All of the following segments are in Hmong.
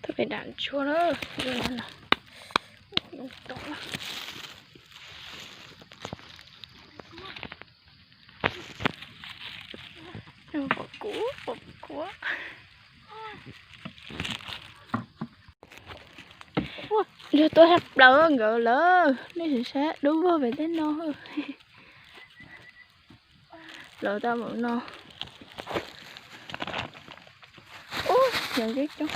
Tuaj pem dam ntsuag lawm, no. Pom kuv, pom kuv. Ntsuag tuaj tshaj plaws nkawd lawm, nej sim saib dub vog pem tej no. Lawv tau mus no. Ub, yog coob coob.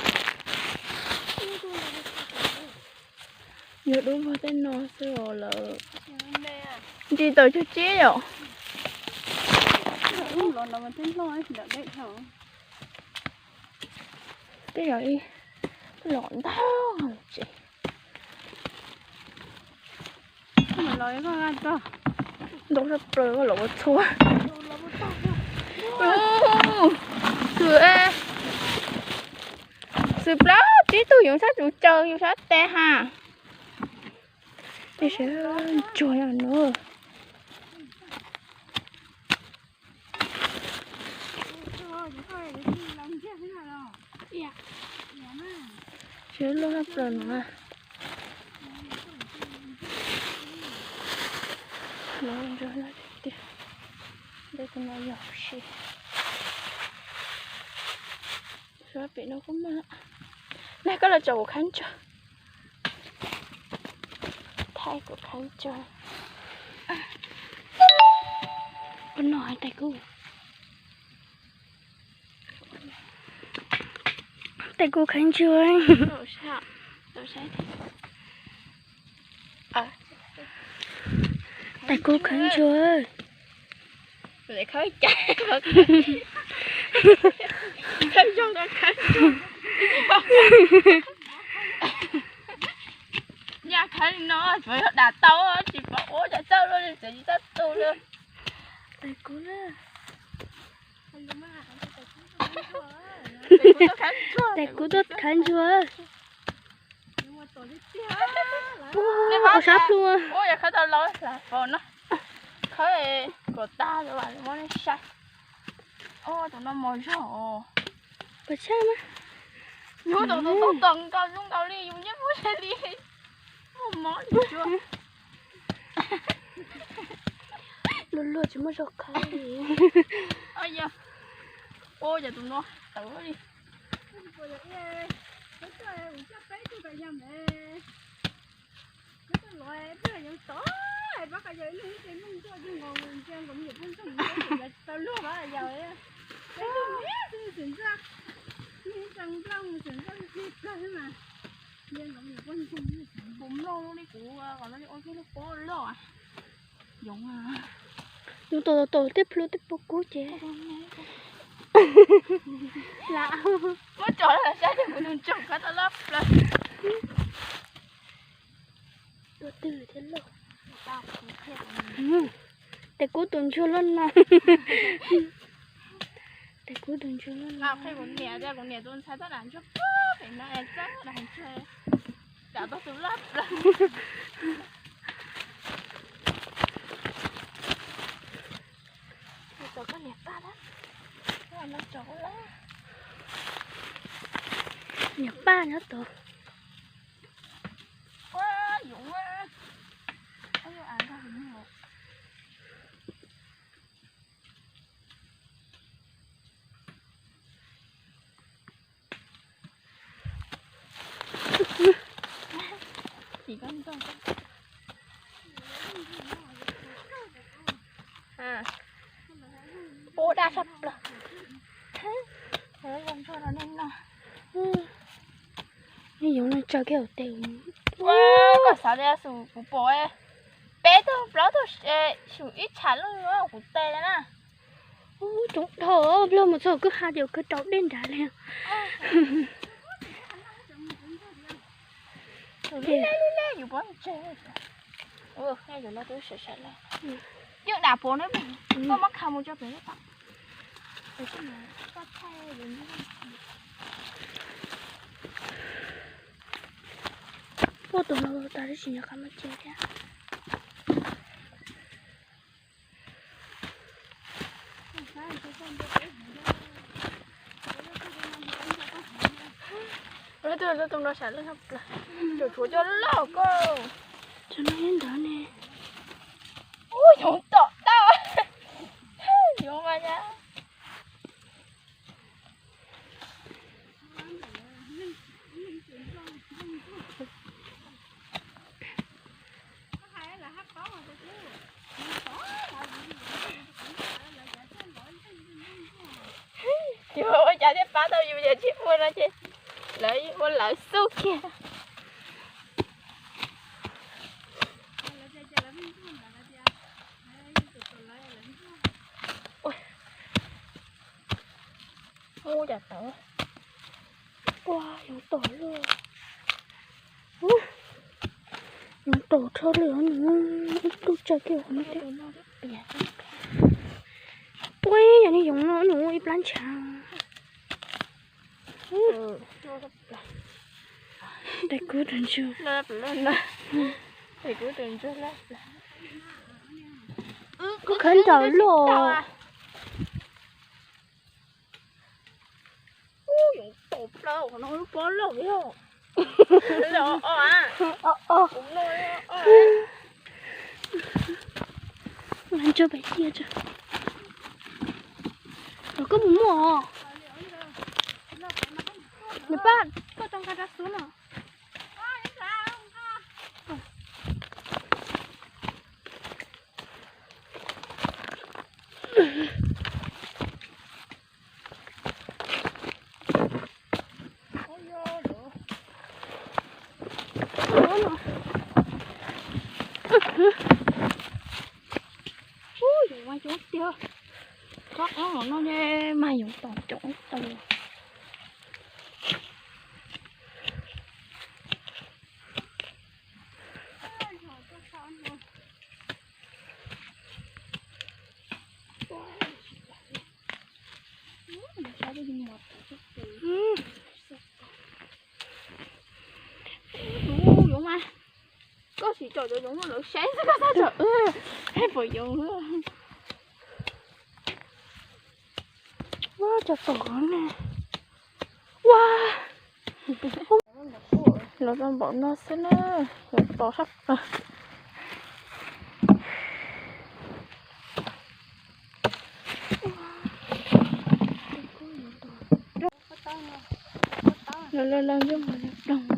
Yog dub vog tej no xwb os lawm. Ntsis tawm cuag tsib yom. Tej zaum ib los ntau tsev. Ntau tshaj plaws los ua txhua. Xwm, xwm plaub tsib tug yoov sab tus caw yus sab tes ha. Tej sab ntsuag no. Sib loj tshaj plaws no. Ntsuag no tiag tiag. Ntawm tus no yog si. Sab pem no kuj muaj. Nag koj los tsom kuv khab ntsuag. Thaij kuv khab ntsuag. Ua no hais tais kub. Tais kub khab ntsuag. Tais kub khab ntsuag. Nyaj khawb li no tsuas yog dam tau tsis pom ua cas txawj luaj li, txawj tsis txawj tu li. Tais kub na. Tais kub tuaj khab ntsuag. Ua sab plhu. Ua yog khawb tau los hla fo no. Khawb kom tag muab nej saib. Ua tus no mos zog os. Pas tshaj na. Yus tus tus tau tom nkaus zoo nkaus li yus nyob muaj li. Muaj mob li. Luag luag tsis muaj zog khawb li. Ua yog tus no tawv li. Kuv mloog li kuv kom no li ua kiag lub pob loj. Yoov tau tau tej plhu tej pob kub ces. Muab tso saib kuv tus ntsuag khawb tau loj plaws. Tua twg thiab lauj? Tais kub tus ntsuag loj no. Tais kub tus ntsuag loj no. Kuv niam tias kuv niam tus ntxhais tab nam ntsuag pem no es txawj nam ntsuag. Cov tau tus loj plaws. Tau koj niam paj na. Niam paj nyob tod. Pub daj tshaj plaws. Nej yoov no tsaws kiag hauv tes. Koj xav tias kuv pom peb tug plaub tug xum ib tsham loj kuv tes na. Ub, coob dhau, luag mus txog kwj ha ces kwj rau dej nrad li. Yus pov tseg, yus no twb sawv sawv lawm. Yeej dam pov na, koj muab kha mus tso pem lub pas. Ua tus no tas tab sis nyob qab muaj tsev thiab. Tus no sawv lawm, tshuav cov loj koj. Cov no ntawd ne. Ub, yoov tom tau. Yoov mas ya. Yus ua cas thiaj pab tau yus, yog tsis ua no ces lawv ua lawv xub kiag. Ua cas tau. Ua yoov tom luaj. Yoov tom rhawv li os nws, ib tug tsawg kiag hauv no thiab. Ua yog li yoov no nws ua ib plab ntshav. Tais kub tus ntsuag. Kub khawb nraum luaj. Ntsuag pem tiaj tso. Los koj mus muaj os. Nws pab koj tau nqa rau xub no. Yoov mas coob tiag. Tsob qeeb no mas yoov tom coob tau. Yoov mas, koj sim tsom cov yoov no lawv saib xwb koj txhob tsom wb, pom yoov. Ua cov tom ne. Ua, los tau npaum no xwb na, yoov tom sab plaws. Los los los ncuj mos ploog.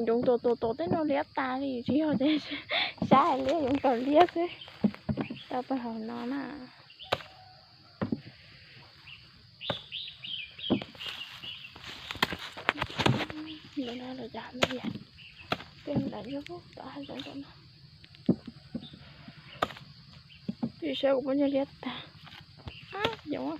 Yoov tom tom tom tej no liab tas li, tsis yog tias sab hais liab, yoov tom liab xwb. Tau pawg hauv no na. Ntawm no los cas no, tej ntawm no tom hav zoov tom no. Twb saib kuv poj niam liab tag. Yoov.